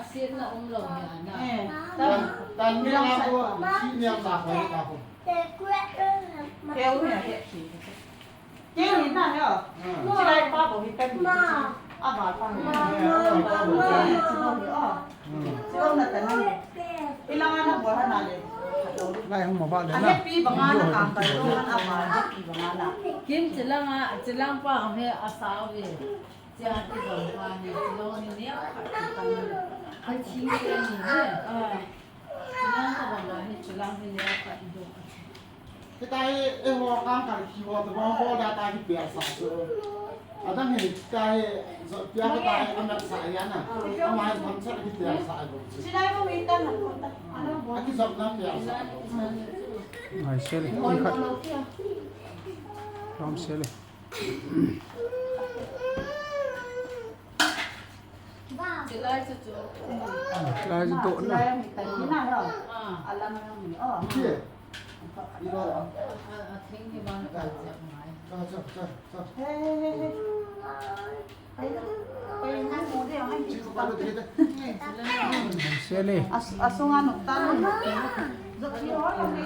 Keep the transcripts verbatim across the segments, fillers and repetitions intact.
Siatna um lou hi ana. Eh, tan, tan ni lang ko, si niam na ko ka ko. Keu ni he. Keu ni na he. Hmm. Chilai pa bo hi tan. Ma. A ba pa. Ma, ma, ma, ma. Chilai na tan. Ilang ana bo ha na le. Lai hung ma ba le na. Ane pi banga na kam ka to a ba pi banga na. Kim chilang a, chilang pa he a sao ve. Chia ti jong pa ni, chilong ni neo khat ti pan ni. A chi ni ni ne. Ah. Chilong ka bang ni, chilong ni neo khat ti jong. Kita hi, eh, ho kang kang ki ho, to bang ho da ta ki pia sa so. Adang hi, kita hi, jo pia kita hi, amat sa ya na. Ama hi, tham sa ki pia sa bo. Silai ko mi ta na ko ta. Ano bo. Aki jop na pia sa. Ai, sele. Ki khat. Ram sele. Chilai chu chu. Chilai chu to na. Chilai mi ta ni na lo. Ah. Alam alam ni. Oh. Ye. Ilo lo. A, a thing ni bang ka chak mai. Cha, cha, cha, cha. Hey, hey, hey, hey. Pai na. Pai na mo de, ai. Chi ko pa lo de. Sele. As, asunga no ta. Zo ki ho lo ni.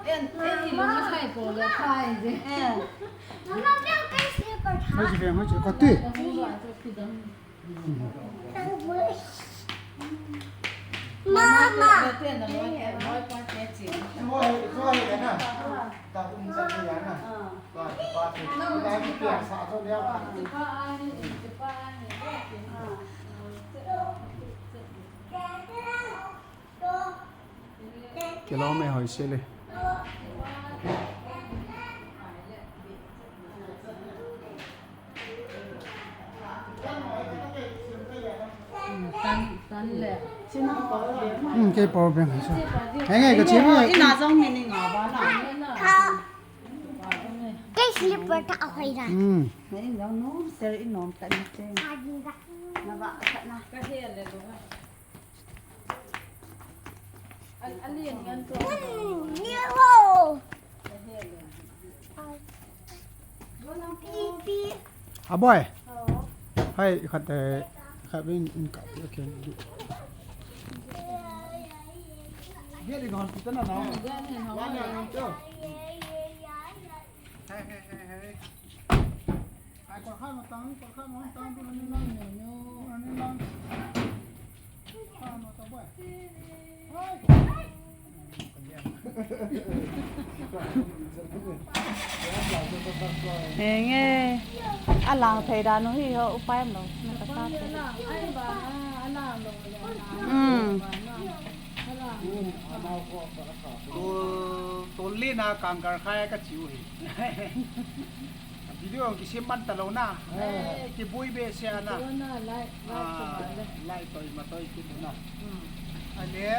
En, en ni lo ma sai ko le kai je. Eh. Mama, vem tem slipper, tá? Hoi je, hoi je, kati. Mama. Kilom e hoi sele. Tan, tan le. Hmm, kei power bank hai sa. Henge, ka chini. Ina jong ni ni nga ba na. Kei slipper ta a hoi ra. Hmm. Nei jong no, ser i nom ta ni te. Sa di ga. Na ba sa na. Ka he le lo. A boy. Hai, khat, eh, khat bin in ka, okay. Dia di ngon kita na na. Hey, hey, hey, hey. Ai, kol kha ma tang, kol kha ma tang, tu ni lang, ni lang. Kha ma tang, boy. Hai. Henge. Alang thei dan u hi ho, upai um lou. Na ka sa te. Hmm. Tol, tol le na kangkar khai ka chiu hi. Video kisim man talou na. Eh, kibui behseh na. Lai, lai, ah, lai toi ma toi kit na. Hmm. Ale.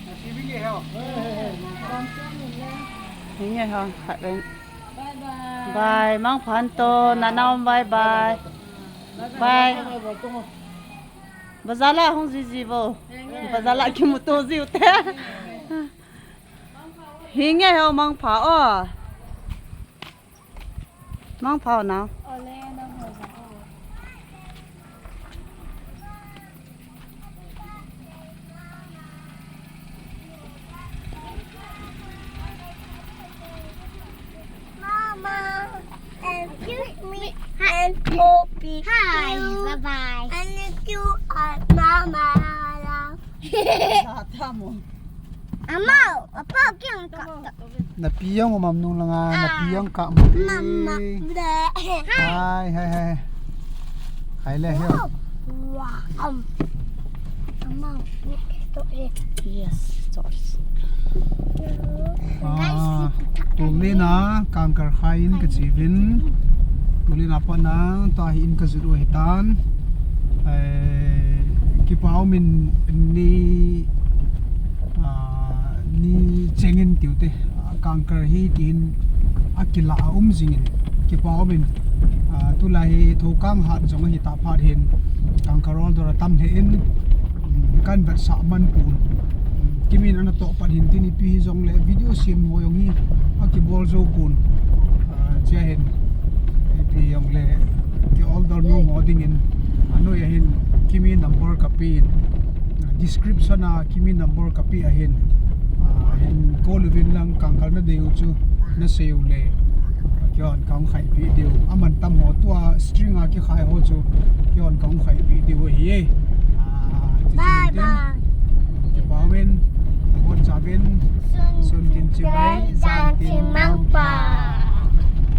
Na si bili heo. Hinge ho, khat len. Bye bye. Bye, mangpha to, na naom bye bye. Bye bye. Bye. Bazar la hung jiji vo. Hinge. Bazar la kimuto jiu te. Hinge. Hinge ho mangpha o. Mangpha o na. Mama, excuse me, and Poppy. Hi, bye bye. And you are Mama. Tamo. Amau, apa kiyang ka. Napi jong um am nung langa, napi jong ka um te. Mama. Hai, hai, hai. Hai le heo. Wow. Amau, ni to e. Yes, sauce. Ah, tuni na kangkar khai in ka chiuvin. Tuni na pa na ta hi in ka jut u hitan. Eh, kipa um in ni, ah, ni chengin tiu te, ah, kangkar hi tin a kila a um jingin kipa um in, ah, tulai hi thokang hat jong ahi ta phat hin kangkar ol dor a tam he in, um, kan vetsah man pun. Kimin ana toh pat hin tin ipi hi jong le video sem ho jong hi a kibol jou pun. Ah, chia hin ipi jong le ki ol dor nu ho dingin Anoi ahin Kimi number kapeh in, description a Kimi number kapeh ahin, ah, hin call uvin lang kangkal nadei u chu nasei u le, ah, keihon kahung khaipeh diu. Aman tam ho tua string a kikhai ho chu keihon kahung khaipeh diu ahi e. Ah, bye bye.